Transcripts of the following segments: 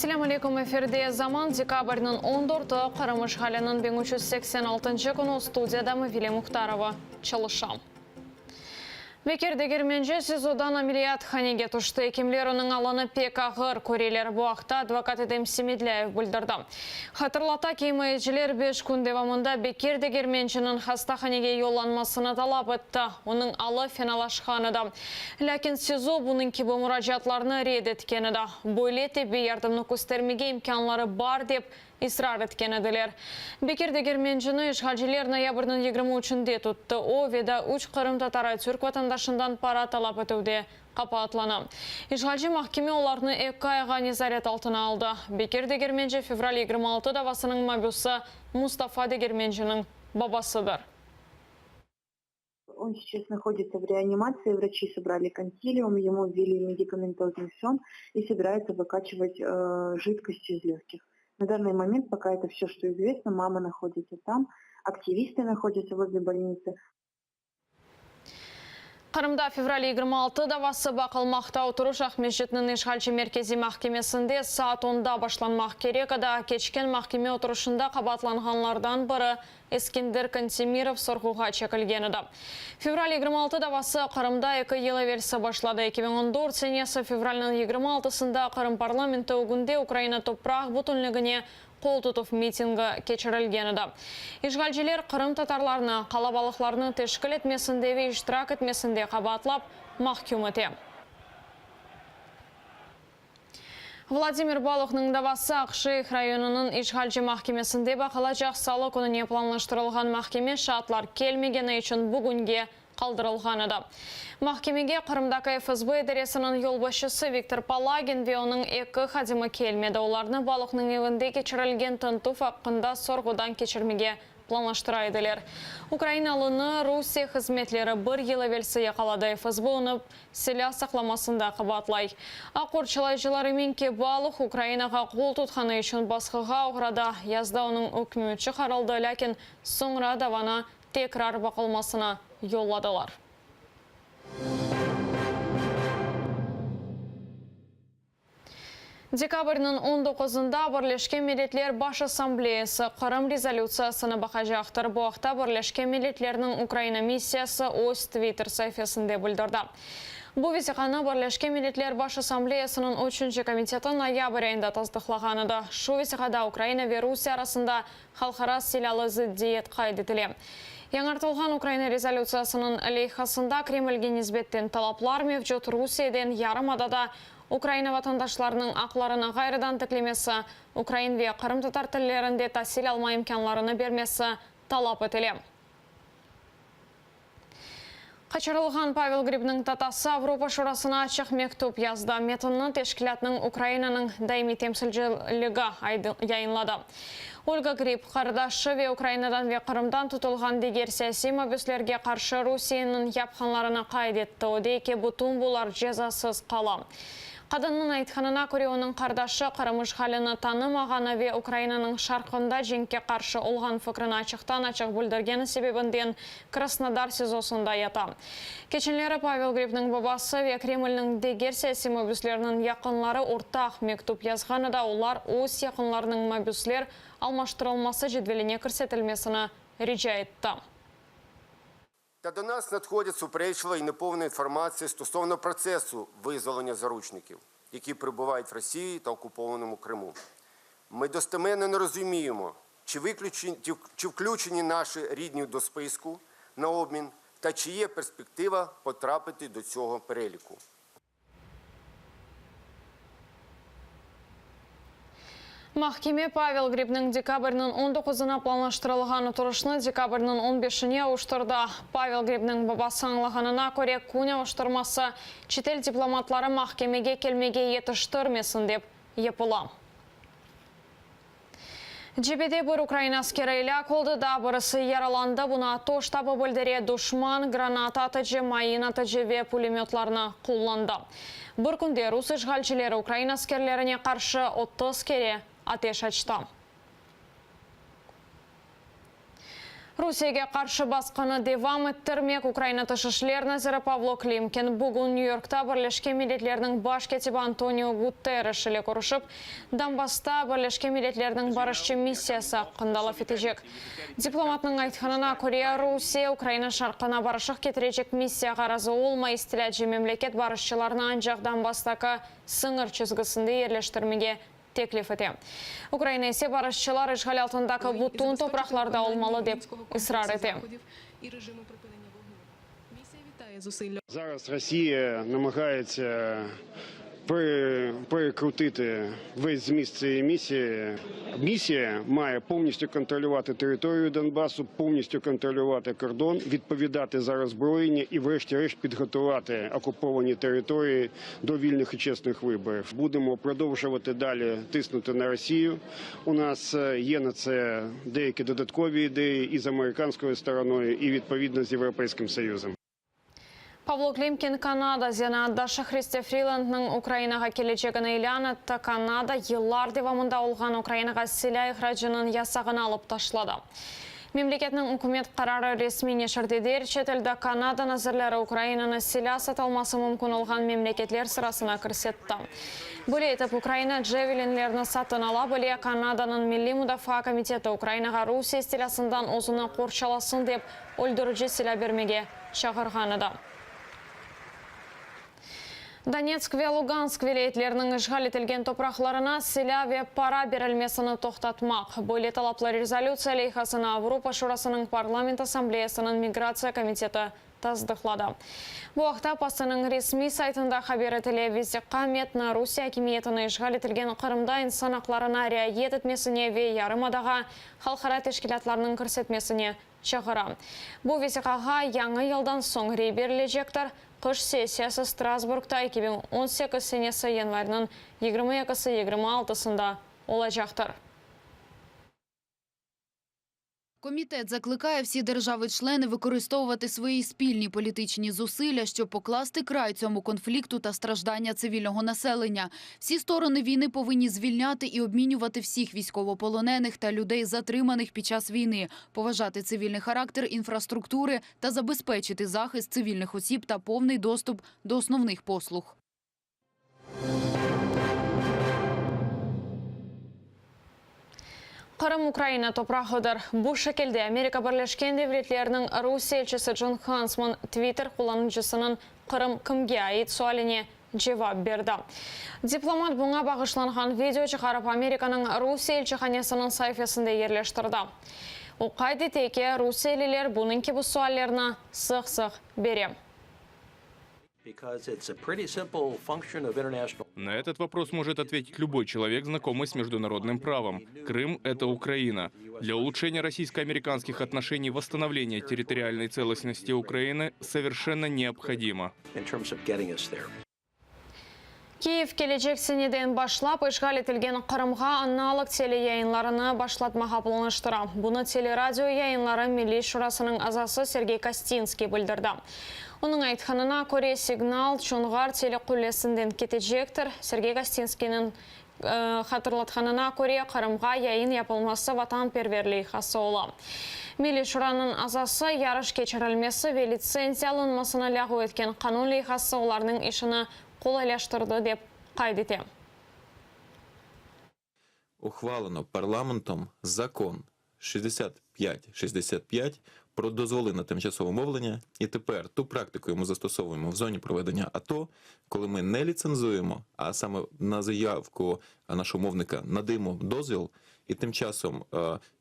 Esselâmu aleykum, efirde Zaman, dekabrniñ on dörtü, Qırım işğaliniñ 1386-ncı künü, studiyada Mavile Muhtarova çalışa. Bekir Degermenci SİZOdan ameliyathanege tüşti. Ekimler onıñ alını pek ağır köreler. Bu aqta advokat Edem Semedlâyev bildirdi. Hatırlata ki, imayeciler beş kün devamında Bekir Degermenciniñ hastahanege yollanmasını talap etti, onıñ alı fenalaşqan edi. Lâkin SİZO bunıñ kibi muracaatlarnı red etken edi. Böyle tibbiy yardımnı köstermege imkânları bar dep israr etken ediler. Bekir Degermencini işğalciler noyabrniñ 23-nde tuttı. O ve daa üç qırımtatarı türk vatandaşından para talap etüvde qabaatlana. İşğalci mahkeme olarnı eki ayğa nezaret altına aldı. Bekir Degermenci fevral 26 davasınıñ mabüsi Mustafa Degermenciniñ babasıdır. On seyças nahoditsâ v reanimatsiyi, vraçi sobrali konsilium, yemu vveli medikamentoznyy son i sobirayutsâ vykaçivat jidkost iz lögkih. Na dannyy moment poka eto vsö, çto izvestno, mama nahoditsâ tam, aktivisty nahodyatsâ vozle bolnitsy. Qırımda fevral 26 davası baqılmaqta. Oturış Aqmescitniñ işğalci Merkeziy mahkemesinde saat onda başlanmaq kerek edi. Keçken mahkeme oturışında qabaatlanğanlardan biri Eskender Kantemirov sorğuğa çekilgen edi. Fevral 26 davası Qırımda eki yıl evelsi başladı. 2014 senesi fevralniñ 26-sında Qırım parlamenti ögünde Ukraina topraq bütünligine qol tutuv mitingi keçirilgen edi. İşğalciler qırımtatarlarnı qalabalıqlarnı teşkil etmesinde ve iştirak etmesinde qabaatlap mahküm ete. Vladimir Baluhnıñ davası Aqşeyh rayonınıñ işğalci mahkemesinde baqılacaq salı kününe planlaştırılğan mahkeme şaatlar kelmegeni içün bugünge qaldırılğan edi. Mahkemege Qırımdaki FSB idaresiniñ yolbaşçısı Viktor Palagin ve onıñ eki hadimi kelmedi. Olarnı Baluhnıñ evinde keçirilgen tintüv aqqında sorğudan keçirmege planlaştıra ediler. Ukrainalını Rusiye hızmetleri bir yıl evelsi yaqaladı. FSB onı silâ saqlamasında qabaatlay. Aq qorçalayıcılar emin ki, Baluh Ukrainağa qol tutqanı içün basqığa oğradı. Yazda onıñ ükmü çıqarıldı, lâkin soñra davanı tekrar baqılmasına yolladılar. Dekabrniñ on doquzında Birleşken Milletler Baş Assambleyası Qırım rezolütsiyasını baqacaqtır. Bu aqta Birleşken Milletlerniñ Ukraina missiyası öz Twitter saifesinde bildirdi. Bu vesiqanı Birleşken Milletler Baş Assambleyasınıñ üçünci komiteti noyabr ayında tasdıqlağan edi. Şu vesiqada Ukraina ve Rusiye arasında halqara silâlı zıddiyet qayd etile. Yañartılğan Ukraina rezolütsiyasınıñ leyhasında Kremlge nisbetten talaplar mevcut, Rusiyeden yarımadada Ukraina vatandaşlarınıñ aqlarını ğayrıdan tiklemesi, ukrain ve qırımtatar tillerinde tasil alma imkânlarını bermesi talap etile. Qaçırılğan Pavel Gribniñ tatası Avropa Şurasına açıq mektüp yazdı. Metinni teşkilâtnıñ Ukrainanıñ daimiy temsilciligi yayınladı. Olga Grib, qardaşı ve Ukrainadan ve Qırımdan tutulğan diger siyasiy mabüslerge qarşı Rusiyeniñ yapqanlarını qayd etti. O dey ki, bütün bular cezasız qala. Qadınnıñ aytqanına köre, onıñ qardaşı Qırım işğalini tanımağanı ve Ukrainanıñ şarqında cenkke qarşı olğan fikrini açıqtan-açıq bildirgeni sebebinden Krasnodar SİZOsında yata. Keçenleri Pavel Gribniñ babası ve Kremlniñ diger siyasiy mabüsleriniñ yaqınları ortaq mektüp yazğan edi, olar öz yaqınlarınıñ mabüsler almaştırılması cedveline kirsetilmesini rica etti. Та до нас надходить суперечлива і неповна інформація стосовно процесу визволення заручників, які перебувають в Росії та окупованому Криму. Ми достеменно не розуміємо, чи виключені, чи включені наші рідні до списку на обмін та чи є перспектива потрапити до цього переліку. Mahkeme Pavel Gribniñ dekabrniñ on doquzına planlaştırılğan oturışnı dekabrniñ on beşine avuştırdı. Pavel Gribniñ babası añlağanına köre, kün avuştırması çetel diplomatları mahkemege kelmege yetiştirmesin dep yapıla. Cebede bir ukrain askeri elâk oldı, daa birisi yaralandı, bunı ATO ştabı bildire. Duşman granata atıcı, mayın atıcı ve pulemötlarnı qullandı. Bir künde rus işğalcileri ukrain askerlerine qarşı 30 kere ateş açtı. Rusiyege qarşı basqını devam ettirmek Ukraina Tış işler naziri Pavlo Klimkin bugün Nyü-Yorkta Birleşken Milletlerniñ Baş kâtibi Antonio Guterres ile körüşip, Donbassta Birleşken Milletlerniñ barışçı missiyası aqqında laf etecek. Diplomatnıñ aytqanına köre, Rusiye Ukraina şarqına barışıq ketirecek missiyağa razı olmay, istilâcı memleket barışçılarnı ancaq Donbasstaki sıñır çizgisinde yerleştirmege teklif ete. Ukraina ise barışçılar işğal altındaki bütün topraqlarda olmalı dep israr ete. Zaraz Rosiya namağayetsâ perekrutiti ves zmist цієї місії. Місія має повністю контролювати територію Донбасу, повністю контролювати кордон, відповідати за роззброєння і врешті-решт підготувати окуповані території до вільних і чесних виборів. Будемо продовжувати далі тиснути на Росію. У нас є на це деякі додаткові ідеї і з американською стороною, і відповідно з Європейським Союзом. Pavlo Klimkin Kanada zenaatdaşı Hristiya Frilandnıñ Ukrainağa kelecegini ilân etti. Kanada yıllar devamında olğan Ukrainağa silâ ihracınıñ yasağını alıp taşladı. Memleketniñ ükümet qararı resmiy neşirde derc etildi. Kanada nazirleri Ukrainanı silâ satılması mümkün olğan memleketler sırasına kirsetti. Böyle etip, Ukraina Javelinlerni satın ala bile, Kanadanıñ Milliy mudafaa komiteti Ukrainağa Rusiye istilâsından özüni qorçalasın dep öldürici silâ bermege çağırğan edi. Donetsk ve Lugansk vilâyetleriniñ işğal etilgen topraqlarına silâ ve para berilmesini toqtatmaq, böyle talaplı rezolütsiya leyhasını Avropa Şurasınıñ Parlament Assambleyasınıñ migratsiya komiteti tasdıqladı. Bu aqta PASEniñ resmiy saytında haber etile. Vesiqa metni Rusiye akimiyetini işğal etilgen Qırımda insan aqlarına riayet etmesine ve yarımadağa halqara teşkilâtlarnıñ kirsetmesine çağıra. Bu vesiqağa yañı yıldan soñ rey berilecektir. Qış sessiyası Strasburgda 2018 senesi yanvarniñ yigirmi ekisi, yigirmi altısında olacaqtır. Комітет закликає всі держави-члени використовувати свої спільні політичні зусилля, щоб покласти край цьому конфлікту та страждання цивільного населення. Всі сторони війни повинні звільняти і обмінювати всіх військовополонених та людей, затриманих під час війни, поважати цивільний характер інфраструктури та забезпечити захист цивільних осіб та повний доступ до основних послуг. Qırım Ukraina toprağıdır. Bu şekilde Amerika Birleşken Devletleriniñ Rusiye elçisi Con Hansman Twitter qullanıcısınıñ Qırım kimge ait sualine cevap berdi. Diplomat buña bağışlanğan video çıqarıp, Amerikanıñ Rusiye elçihanesiniñ saifesinde yerleştirdi. O qayd ete ki, rusiyeliler bunıñ kibi suallerni sıq-sıq bere. На этот вопрос может ответить любой человек, знакомый с международным правом. Крым – это Украина. Для улучшения российско-американских отношений восстановление территориальной целостности Украины совершенно необходимо. Kiyev kelecek seneden başlap işğal etilgen Qırımğa analog teleyayınlarını başlatmağa planlaştıra. Bunı Teleradio yayınları milliy şurasınıñ azası Sergey Kostinskiy bildirdi. Onıñ aytqanına köre, signal Çonğar telequllesinden ketecektir. Sergey Kostinskiyniñ Hatırlatqanına köre, Qırımğa yayın yapılması vatanperver leyhası ola. Milliy Şuranıñ azası, yarış keçirilmesi ve litsenziya alınmasını lâğu etken qanun leyhası olarnıñ işini qolaylaştırdı, dep qayd ete. Ухвалено парламентом закон 6565 про дозволи на тимчасове мовлення. І тепер ту практику, яку ми застосовуємо в зоні проведення АТО, коли ми не ліцензуємо, а саме на заявку нашого мовника надаємо дозвіл, і тим часом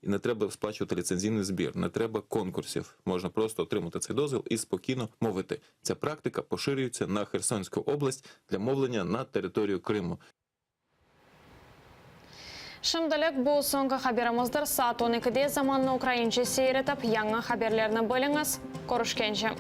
не треба сплачувати ліцензійний збір, не треба конкурсів. Можна просто отримати цей дозвіл і спокійно мовити. Ця практика поширюється на Херсонську область для мовлення на територію Криму. Şimdilik bu soñki haberimizdir. Saat on ekide Zamannı ukraince seyir etip, yañı haberlerni biliñiz. Körüşkence.